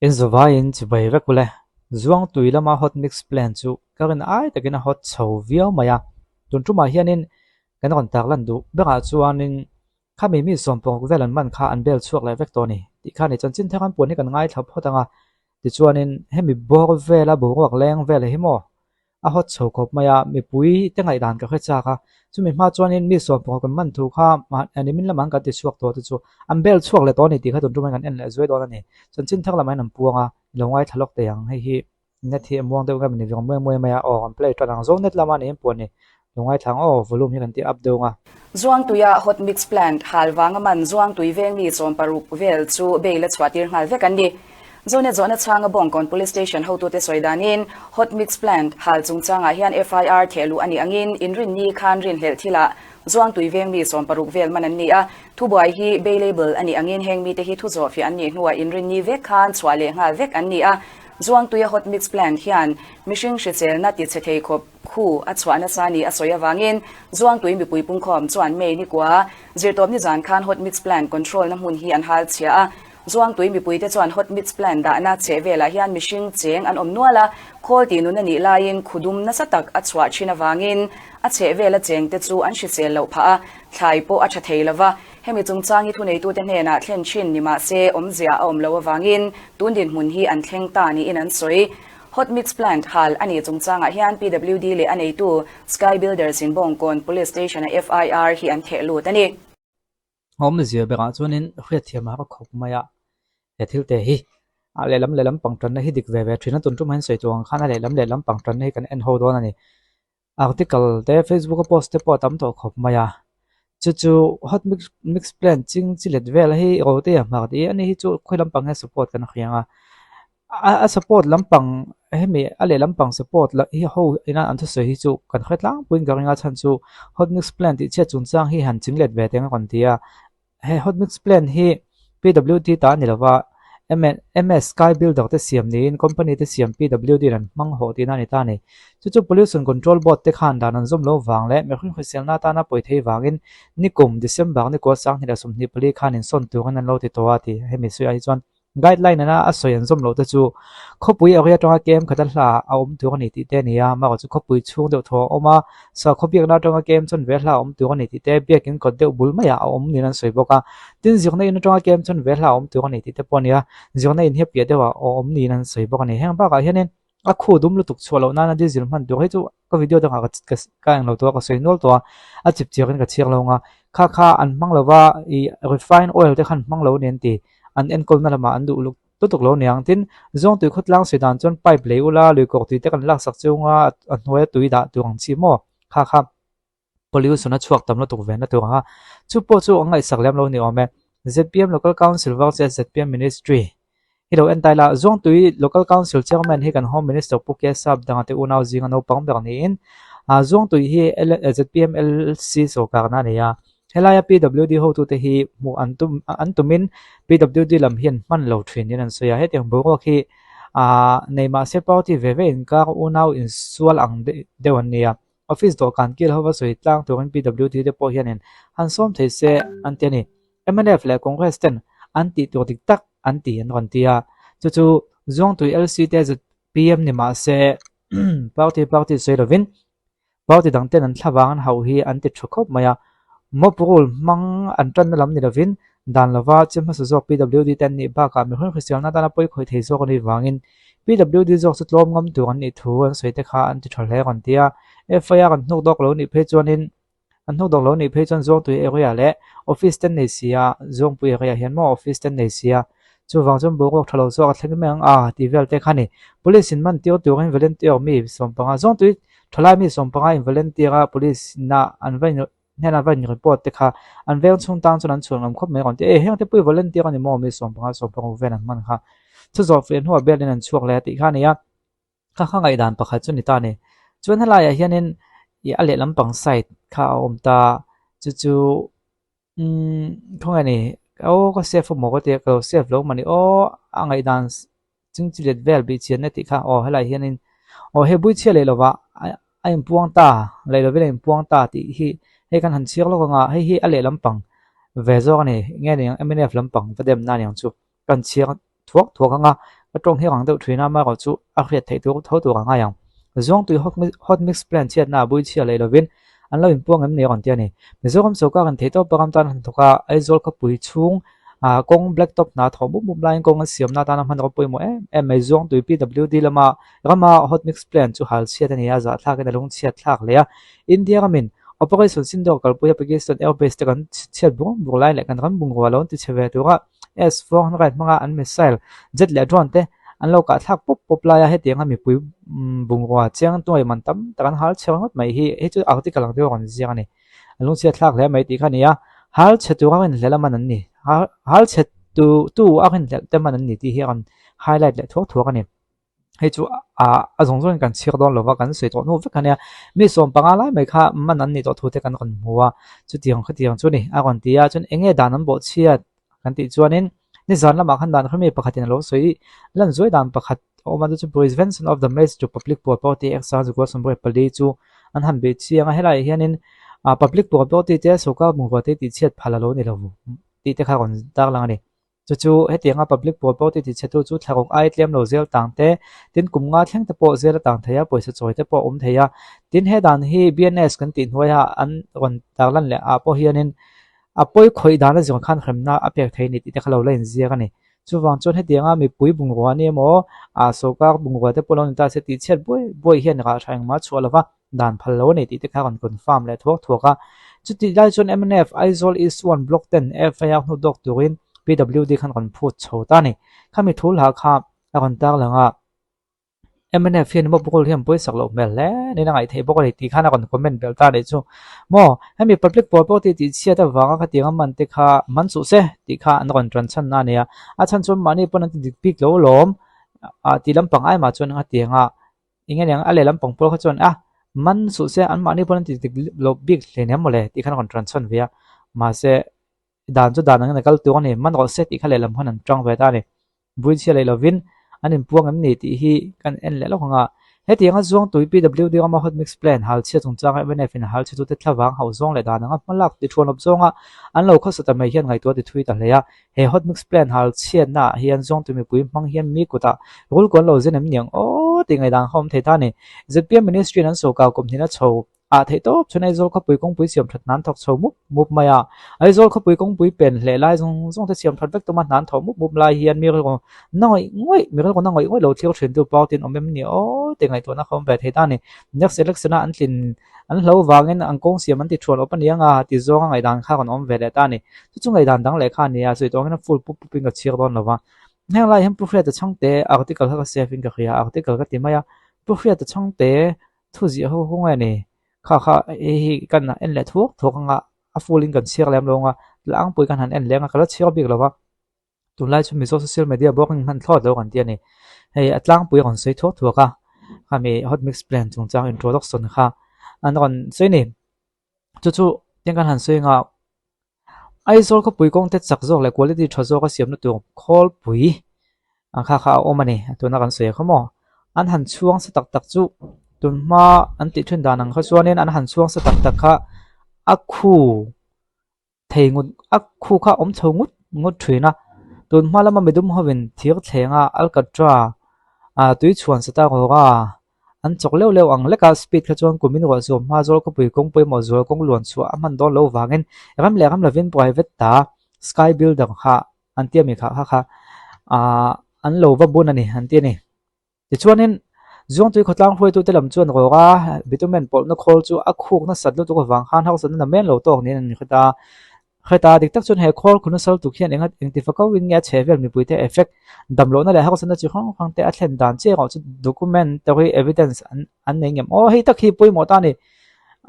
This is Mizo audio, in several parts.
In zavaiin chibai vek ule. Zuangtui lama hot mix plan chu ka rin ai takin a hot chho viau mai a. Tun tumah hianin kan rawn tak lan duh berah chuanin khami mi sawmpawk vel an man kha an bel chhuak leh vek tawh a ni tih kha ni chanchin thar an puan hi kan ngaithla phawt ang a. Tichuanin hemi bawr vela boruak leng vel hi maw a hawt chho khawp mai a, mipui te ngaihdan ka hre chak a, chumi hma chuanin mi sawmpawh kan man thu kha nimin lamah kan ti chhuak tawh te chu an bel chhuak leh tawh a ni tih kha tun tumah kan en leh zuai dawn a ni. Chanchin thar lamah hian an puang a, i lo ngaithla lawk thei ang, hei hi net hi a muang deuh nge ni vek muai muai mai a, aw kan play tan ang zawng net lama niin puan ni, lo ngaithla ang aw volume hi kan ti up deuh ang a. Zuangtuia hot mix plant hal vanga man Zuangtui veng mi 16 vel chu bail a chhuah tir nghal vek an ni. Zonet zawhna chhanga Bawngkawn Police Station hotute sawi danin Hot Mix Plant hal chungchangah hian FIR thehluh a nih angin inrinni khan rinhlelh thilah Zuangtui veng mi 60 vel man an ni a. Thubuai hi bailable a nih angin heng mite hi thuzawhfiah an nih hnuah inrinni vek khan chhuah leh nghal vek an ni a. Zuangtuia Hot Mix Plant hian mihring hriselna tichhe thei khawp khu a chhuah nasa ni a sawi avangin Zuangtui mipui pungkhawm chuan May nikua zirtawpni zan khan Hot Mix Plant control na hmun hi an hal chhia a. Zuangtui mipuite chuan hot mix plant dahna chheh velah hian mihring cheng an awm nual a, khawl tih nun a nih laiin khudum nasa tak a chhuah thin avangin a chheh vela chengte chu an hrisel loh phah a, thlai pawh a tha thei lo va. Hemi chungchang hi thuneitute hnenah thlen thin ni mah se awmzia a awm loh avangin tun dinhmun hi an thleng ta niin an sawi. Hot mix plant hal a nih chungchangah hian PWD leh a neitu Sky Builders in Bawngkawn Police Station-a FIR hi an theh lut a ni. Awmzia berah chuanin hriatthiam a har khawp mai a, he thil te hi a lehlam lehlam pang tanna hi dik ve ve thin a, tun tum hian sawi tur ang khan a lehlam lehlam pang tanna hi kan en ho dawn a ni. Article te Facebook a post te pawh a tam tawh khawp mai a, chu chu hot mix mix plan ching chi let vel hi rote a hmar tih a ni hi chu khawi lampang hian support kan hriang a. A support lampang hemi a leh lampang support lah hi ho ina an thusawi hi chu kan hre tlangpuiin ka ring a chhan chu hot mix plan tih chhiat chungchang hi han ching let ve teng a rawn ti a he hot mix plan hi PWD ta a ni lova MS sky builder te siam niin company te siam PWD in an hmang hawh tihna a ni ta a ni chu chu pollution control board te khan dan an zawm lo vang leh mihring hriselna atana pawi thei vangin nikum December nikua 2024 khan insawn turin an lo ti tawh a ti hemi sawiah hi chuan. Guideline ina a sawi an zawm loh te chu khawpui area atanga kem khat a hla a awm tur a ni tih te a ni a, amaherawh chu khawpui chhung deuh thaw a awm a, sakhaw biakna atanga kem chuan ve hla a awm tur a ni tih te, biakin kawt deuh bul maiah a awm niin an sawi bawk a, tin zirna in atanga kem chuan ve hla a awm tur a ni tih te pawh a ni a, zirna in hi a piah deuhah a awm niin an sawi bawk a ni. Heng bakah hianin a khu dum lutuk chhuah loh nana diesel hman tur hi chu ka video dangah ka ka ka englo tawh a ka sawi nual tawh a, a chip chiakin ka chhiar lo ang a, kha kha an hmang lo va ih refine oil te khan hmang lo a ni an ti, an enkawlna lamah an duh luk lutuk lo a ni ang tin Zawngtui khawtlang sawi dan chuan pipe lei ula lui kawk tui te kan laksak chunga a hnuaia tui dah tur ang chi maw kha kha. Pollution a chhuak tam lutuk ve na tur ang a, chu pawh chu an ngaihsak lem lo ni awm e. Zpm Local Council vang che zpm Ministry hi lo en ta ila, Zuangtui Local Council Chairman hi kan Home Minister Pu Kesap danga te unau zinga naupang ber niin, Zuangtui hi zpm LC sawrkarna a nei a, helaia PWD hotute hi hmuh an tum an tumin PWD lam hian hman lo thin niin an sawi a, hetiang boruak hi nei mahse party ve ve inkar unau insual ang deuh an ni a. Office dawhkan kil hova sawi tlang turin PWD te pawh hianin han sawm thei se an ti a ni. Mnf leh Congress ten an tih tur dik tak an ti an rawn ti a, chu chu Zuangtui LC te zpm ni mah se party party sawi lovin party dang ten an thlavang an hauh hi an ti thu khawp mai a, mop rule hmang an tanna lam ni lovin Dan lova che hmasa zawk PWD te an nih bakah mihring hriselna atana pawi khawih thei zawk a nih vangin PWD zawk chu tlawm ngam tur an nih thu an sawi te kha an ti tha hle rawn ti a. FIR an hnuk dawk lo nih phei chuanin an hnuk dawk lo nih phei chuan Zuangtui area leh office te an nei si a, Zuangpui area hian maw office te an nei si a, chuvang chuan boruak tha lo zawk a thleng mai ang a tih vel te kha a ni. Police in man tir turin volunteer mi 15 Zuangtui thalai mi 15 in volunteer a police ina an va Hnenah va in report te kha an veng chhung tang chuan an chhuan ngam khawp mai rawn ti e heng te pui volunteer a ni maw mi 15 16 vel an hman kha chu zawh feh hnuah belin an chhuak leh a tih kha a ni a kha kha ngaihdan pakhat chu ni ta a ni chuan helaiah hianin ih a lehlam pang side kha a awm ta chu chu umm khawnge ni aw ka save a maw ka tia ka lo save lo mah ni aw a ngaihdan Chingchilet vel bih chianna tih kha aw helaiah hianin aw hei buichhia leh lovah a inpuang ta leh lovin a inpuang ta tih hi hei kan han chhiar lawk anga hei hi a leh lampang ve zawk a ni nge ni ang mnf lampang va demna a ni ang chu kan chhiar thuak thuak anga. A tawng hi rang deuh thin a, amaherawhchu chu a hriat theih tur tho tur a ngai ang. Zuangtui hot mix plant chhiatna a bui chhia leh lovin an lo inpuang em ni a rawn ti a ni. Mizoram sawrkar in theihtawp a ram tan han thawk a, Aizawl khawpui chhung kawng black top hna thawh mup mup laiin kawng an siamna atana hmanraw pawimawh em em mai. Zuangtui PWD lama rama hot mix plant chu hal chhiat a ni a, zahthlakin a lungchhiat thlak hle a. India ramin Operation Sindoor kalpui a Pakistan Airbase te kan chhiat bur bur lai leh kan ram bungrua lo an ti chhe ve tura S-400 hmanga an missile, jet leh drone te an lo kah thlak pawp pawp laia hetianga mipui bungrua chiang tuai man tam tak an hal chhe ngawt mai hi hei chu article ang deuh a rawn ziak a ni. A lungchhiat thlak hle mai tih kha a ni a, hal chhe tur a rinhlelh a man an ni, hal chhe tu tu a rinhlelh te man an ni tih hi a rawn highlight leh thuak thuak a ni. Hei chu ah a zawng zawngin kan chhiar dawn lova kan sawi tawh hnu vek a nia. Mi 15 lai mai kha man an nih tawh thu te kan rawn hmu a, chutiang khatiang chu a ni a rawn ti a, chuan eng nge dan an bawhchhiat kan tih chuanin nizan lamah khan dan kha mi pakhatin a lo sawi lan zuai dan pakhat a awm a chu chu Prevention of the Damage to Public Property Act 1984 chu an han bih chiang a, helaiah hianin ah public property te sawrkar bungrua te tihchhiat phal a lo ni lo tih te kha a rawn tarlang a ni. Chu chu hetianga public pawl pawh ti tichhetu chu thlaruk ai tlem lo zel tang te, tin kum nga thleng te pawh zel a tang thei a, pawisa chawi te pawh a awm thei a. Tin he dan hi BNS kan tih hnuaia an rawn tarlan leh ah pawh hianin a pawi khawih dan a zawng khan hremna a pek thei a ni tih te kha lo la inziak a ni. Chuvang chuan hetianga mipui bungrua ni emaw ah sawrkar bungrua te pawh lo ni ta se tihchhiat buai buai hian rah tha engmah a chhuah lo va, dan phal lo a ni tih te kha a rawn confirm leh thuak thuak a. Chutih lai chuan mnf Aizawl East 1 Block ten FIR hnu dawk turin PWD khan rawn phut chho ta a ni. Khami thu hla kha a rawn tarlang a, mnf hian maw Bukul hian pawisak loh hmel hle niin a ngaih theih bawk a ni tih khan a rawn comment belh ta a nih chu. Maw hemi public pawl pawh tih tihchhiat avanga khatiang a man te kha man suh se tih kha an rawn tan chhan na a ni a. A chhan chuan mahni pawn an ti dik bik lo lawm tih lampang ai mah chuan khatiang a Eng nge niang a lehlam pang pawl kha chuan a man suh se anmahni pawn an ti dik lo bik hle nia mawle tih khan a rawn tranchhawn ve a, mahse dan chu dan angin a kal tur a ni, man rawh se tih kha lehlam khan an tang ve ta a ni. Buichhia leh lovin an inpuang em ni tih hi kan en leh lawk ang a, hetianga Zuangtui PWD rama hot mix plant hal chhia chungchanga MNF in a hal chhetute thlavang hauh zawng leh dan anga hmalak ti thuanawp zawnga an lo khawsa ta mai hian ngaihtuah ti thui ta hle a, He hot mix plant hal chhiatna ah hian Zawngtu mipui hmang hian mi kutah rul kuan lo zen em niang aw tih ngaihdan kha awm thei ta a ni. ZPM Ministry in an sawrkar kum hnihna chho ah theih tawp chuan Aizawl khawpui kawngpui siam that hnan thawk chho mup mup mai a. Aizawl khawpui kawngpui pen hleh lai zawng zawng te siam that vek tuma hnan thawh mup mup lai hian mi rilru na ngawih ngawih mi rilru na ngawih ngawih lo thlir thin tu party an awm em ni aw tih ngaihtuahna kha awm ve thei ta a ni. Next election a an tlin An hlo vangin an kawng siam an ti thuan awp a ni ang a, ti zawnga ngaihdan kha kan awm ve leh ta a ni. Chu chu ngaihdan dang leh kha a ni a, sawi tawngin a full pup pupin ka chhiar dawn lo va. Heng lai hian Pu Hriata Chhangte article kha ka save in ka hria, article ka ti mai a, Pu Hriata Chhangte thu ziah ho hu nge ni? Kha kha hei hi kan en leh thuak thuak anga a full in kan chhiar lem lo anga, tlangpui kan han en leng a, ka la chhiar bik lo va. Tunlai chu Mizo social media bawk in hman thlawt lo kan ti a ni. Hei a tlangpui a rawn sawi thuak thuak a, khami hot mix plan chungchang introduction kha an rawn sawi a ni. Chu chu tiang kan han sawi anga Aizawl khawpui kawng te chak zawk leh quality tha zawk a siamna tur khawlpui ang kha kha a awm a ni. Tuna kan sawi kha maw an han chhuang sa tak tak chu tunhma an tih thin dan ang kha chuanin an han chhuang sa tak tak kha a khu. Thei ngut a khu kha awm chho ngut ngut thin a, tun hma lama midum hovin thir thlenga alkatra ah tui chhuan sa ta rawk a, an chawk leuh leuh ang lek a, speed kha chuan kumin ruah zuam hma zawl khawpui kawng pawimawh zual kawng luan chhuah a hman dawn lo vangin ram leh ram lovin private ta sky builder kha an tia mi kha kha kha ah an lo va bun a ni an ti a ni. Tichuanin, Zuangtui khawtlang hruaitute lam chuan rawk a, bitumen pawlhna khawl chu a khuk nasat lutuk avang khan harsatna namen lo tawk niin an inhret a. Hret a, dik tak chuan he khawl khuna sal tuk hian enga engtifa ko in nge a chhehvel mipuite effect, damlohna leh harsatna chi hrang hrang te a thlen dan chiah erawh chu documentary evidence an an nei ngem. Aw hei tak hi pawimawh ta a ni.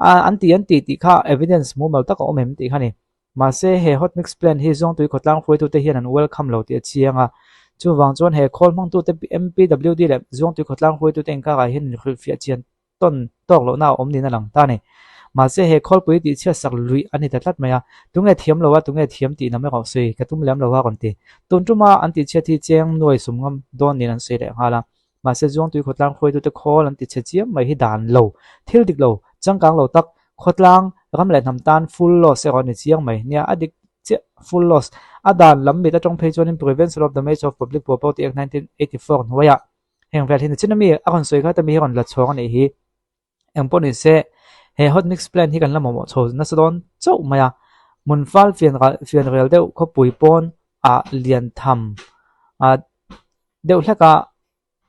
A an ti an ti tih kha evidence mumal tak a awm em tih kha a ni. Mahse, he hot mix plant hi Zuangtui khawtlang hruaitute hian an welcome lo tih a chiang a. Chuvang chuan he khawl hmangtute MPWD leh Zuangtui khawtlang hruaitute inkarah hian inhrilhfiah chian tawn tawk lohna a awm niin a lang ta a ni. Mahse, he khawlpui tihchhiat sak luih a ni ta tlat mai a, tunge thiam lo a, tunge thiam tih nam erawh sawi ka tum lem lo a rawn ti. Tun tuma an tihchhiat hi cheng nuai sum ngam dawn niin an sawi leh nghal a. Mahse, Zuangtui khawtlang hruaitute khawl an ti chhe chiam mai hi dan lo, thil dik lo, changkang lo tak, khawtlang ram leh hnam tan full loss erawh a ni chiang mai. Nia, a dik. chiah, full loss. A dan lam mit atang phei chuanin Prevention of Damage of Public Property Act 1984 hnuaiah heng vel hi ni chin a mi a rawn sawi kha ta mi hi rawn la chhuak a nih hi. Eng pawh ni se, he hot mix plant hi kan la mamawh chho nasa dawn chauh mai a, hmun fal fian fian rel deuh khawpui pawn ah lian tham ah deuh hlek a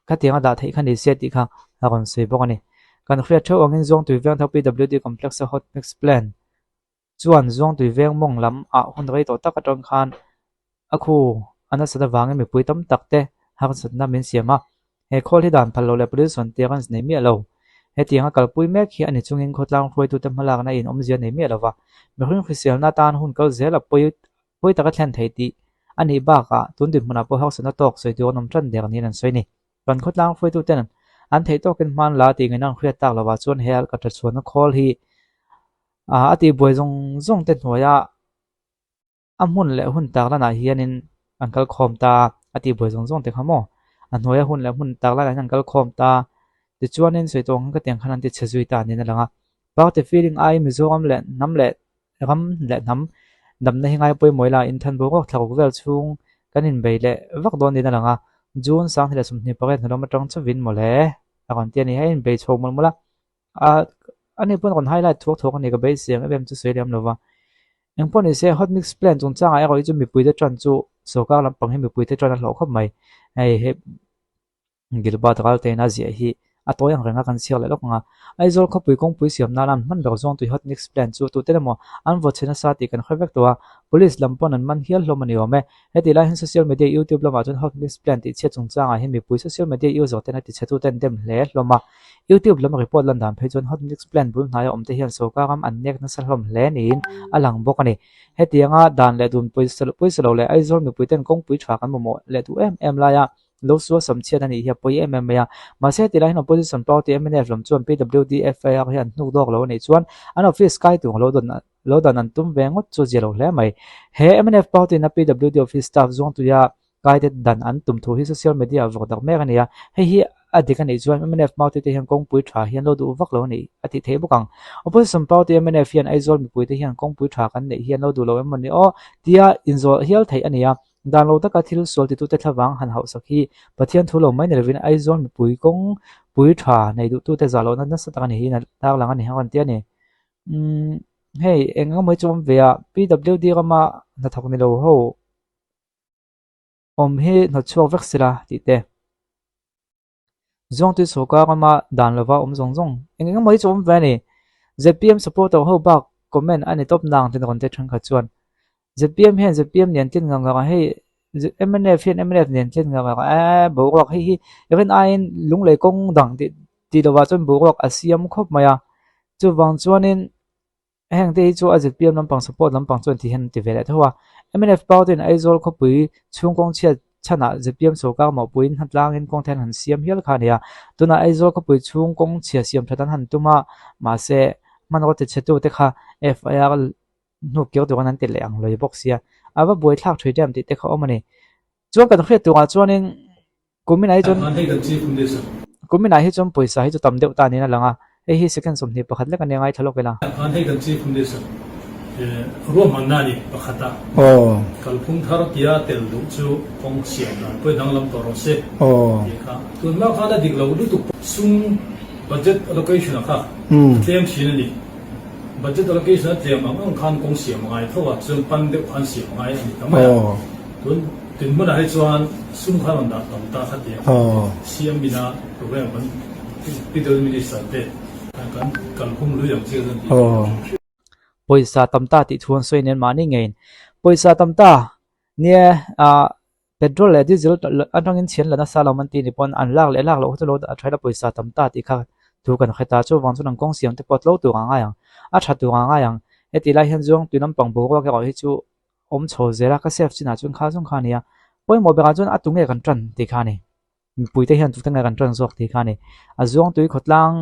khatiang a dah theih kha ni se tih kha a rawn sawi bawk a ni. Kan hriat theuh angin Zuangtui Vengthar PWD Complex a hot mix plant chuan Zuangtui veng mawng lam ah hun rei tawh tak atang khan a khu a nasat avangin mipui tam tak te harsatna min siam a, he khawl hi dan phal lo leh police rawn tir an nei miah lo. Hetiang a kalpui mek hi a ni chungin khawtlang hruaitute hmalakna in awmzia nei miah lova, mihring hriselna atan hun kal zel a pawi pawi taka thlen thei tih a nih bakah tun dinhmunah pawh harsatna tawk sawi tur an awm tan der niin an sawi a ni. Kan khawtlang hruaituten an theih tawkin hman la tih ngaihna an hriat tak lovah chuan he alkatra chhuanna khawl hi a tihbuai zawng zawng te hnuaia a hmun leh hun tak lanah hianin an kal khawm ta a tihbuai zawng zawng te kha maw a hnuaia hun leh hmun tak lanah hian an kal khawm ta tichuanin sawi tawh ang khan ka tiang khan an ti chhe zui ta niin a lang a party feeling aiin Mizoram leh hnam leh ram leh hnam damna hi ngai pawimawh ila inthan boruak thla ruk vel chhung kan inbei leh vak dawn niin a lang a June 2028 hnulawm atang chauhin mawle a rawn ti a ni hei inbei chho mawlh mawlh a. A ani pawn rawn highlight thuak thuak a ni ka beisei ang em em chu sawi lem lova. Eng pawh ni se hot mix plan chungchangah erawh hi chu mipuite tan chu sorkar lampang hi mipuite tan a hlawh khawp mai. Hei he Gilbert Raltein a ziah hi a tawi ang reng a kan chhiar leh lawk ang a. Aizawl khawpui kawngpui siam nan an hman ber zawng tui hot mix plan chu tute emaw an vaw chhe nasa tih kan hre vek tawh a. Police lam pawn an man hial hlawm a ni awm e. Heti lai hian social media YouTube lamah chuan hot mix plan tih chhiat chungchangah hian mipui social media user ten a ti chhe tuten dem hle hlawm a. YouTube lam report lan dan phei chuan hot mix plan bul hnaia awmte hian sorkar ram an nek nasa hlawm hle niin a lang bawk a ni. Hetianga dan leh dun pawisa lo leh Aizawl mipuiten kawngpui tha kan mamawh leh duh em em laia lo sual sam chhiat a nih hi a pawi em em mai a. Mahse heti lai hian opposition party mnf lam chuan PWD FIR hi an hnuk dawk lo a nih chuan an office kai tur lo dawn lo dan an tum ve ngawt chu zia lo hle mai. He mnf party in a PWD office staff Zuangtuia Guided dan an tum thu hi social media ah vawk dak mek a ni a, hei hi a dik a nih chuan mnf Mauti te hian kawngpui tha hian lo duh vak lo a ni a tih theih bawk ang. Opposition party mnf hian Aizawl mipui te hian kawngpui tha kan neih hian lo duh lo em maw ni aw tia inzawh hial theih a ni a, dan lo taka thil sual titute thlavang han hauhsak hi Pathian thu lo mai ni lovin Aizawl mipui kawngpui tha nei duhtute zah lohna nasa tak a ni hi in a tarlang a ni ang rawn ti a ni. Umm hei eng emaw hi chu awm ve a, PWD rama hnathawk ni lo ho Awm hi hnawtchhuak vek sila tih te. Zuangtui sawrkar rama dan lova awm zawng zawng eng eng emaw hi chu awm ve a ni. Zpm supporter ho bak comment a ni tawp nang ten rawn ti thenkhat chuan. Zpm hian zpm nen tlin ngang ngang a hei mnf hian mnf nen tlin ngang ngang a eeh boruak hei hi rin aiin lunglei kawng dang tih tih lovah chuan boruak a siam khawp mai a. Chuvang chuanin Heng te hi chu a zpm lampang support lampang chuan ti hian an ti ve leh tho a. Mnf party in Aizawl khawpui chhung kawng chhiat chhanah zpm sorkar mawhpuiin hnatlangin kawng then han siam hial kha a ni a. Tunah Aizawl khawpui chhung kawng chhia siam that an han tum a, mahse hmanraw ti chhetu te kha FIR hnuk kir turin an ti leh ang lawi bawk sia. A va buaithlak thui em tih te kha awm a ni. Chuan kan hriat turah chuanin Kuminah hi chuan Kuminah hi chuan pawisa hi chu tam deuh ta niin a lang a, hei hi second 21 lek a nia ngaithla lawk ila. Khan hei kan Chief Minister ruahmanna a ni pakhat a, kalphung thar tia tel duh chu kawng siam dan pawhin danglam tawh rawh se tih kha. Tunhma khan a dik lo lutuk sum budget allocation a kha a tlem thin a ni. Budget allocation a tlem ang ang khan kawng siam a ngai tho a, chuan pan deuh khan siam a ngai a ni ta mai a. Tun Tin hmunah hi chuan sum kha rawn dah tam ta kha tia CM ina program kan Federal Minister te kan kalphung lui ang chiah chuan tih theih. Pawisa tam ta tih thu an sawi nen mahni ngeiin pawisa tam ta nia ah petrol leh diesel atangin chhian la nasa lo man ti ni pawn an lak leh lak loh kha chu lo a thaila pawisa tam ta tih kha thu kan hre ta chuvang chuan an kawng siam te pawh a tlo tur ang ngai ang a tha tur ang ngai ang heti lai hian zuang tui lampang boruak erawh hi chu awm chho zel a, ka save chinah chuan kha zawng kha a ni a, pawimawh berah chuan a tu nge kan tan tih kha a ni, mipuite hian tute nge kan tan zawk tih kha a ni, a zuang tui khawtlang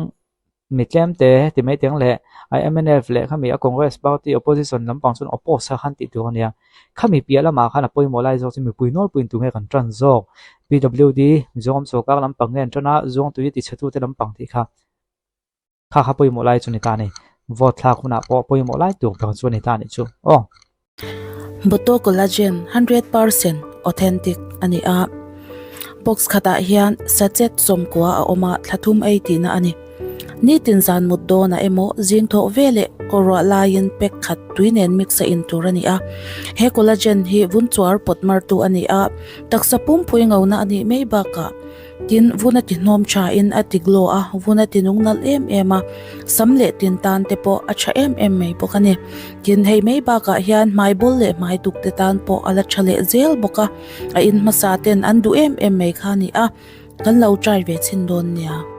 mi tlem te ti mai teng leh a mnf leh khami a congress party opposition lampang chuan oppose kha khan tih tur a ni a, khami piah lamah khan a pawimawh lai zawk chu mipui nawlpuiin tu nge kan tan zawk, PWD Mizoram sawrkar lampang nge an tan a, zuang tui ti chhe tute lampang tih kha. Kha kha pawimawh lai chu ni ta a ni. Vote thlak hunah pawh pawimawh lai tur ber chu a ni ta a nih chu aw. Boto Collagen 100% authentic a ni a. Box khatah hian sachet 90 a awm a, thla thum ei tihna a ni. Nitin zan mut dawnah emaw zing thawh veleh kawrruah laiin pack khat tui nen mix a in tur a ni a. He collagen hi vun chuar pawt martu a ni a, taksa pumpui ngona a nih mai bakah tin vun a ti hnawm tha in a ti glow a, vun a ti nung nalh em em a, sam leh tin tan te pawh a tha em em mai bawk a ni. Tin hei mai bakah hian hmai bawl leh hmai duk te tan pawh a la tha leh zel bawk a, a in hmasa ten an duh em em mai kha a ni a, kan lo try ve chhin dawn nia.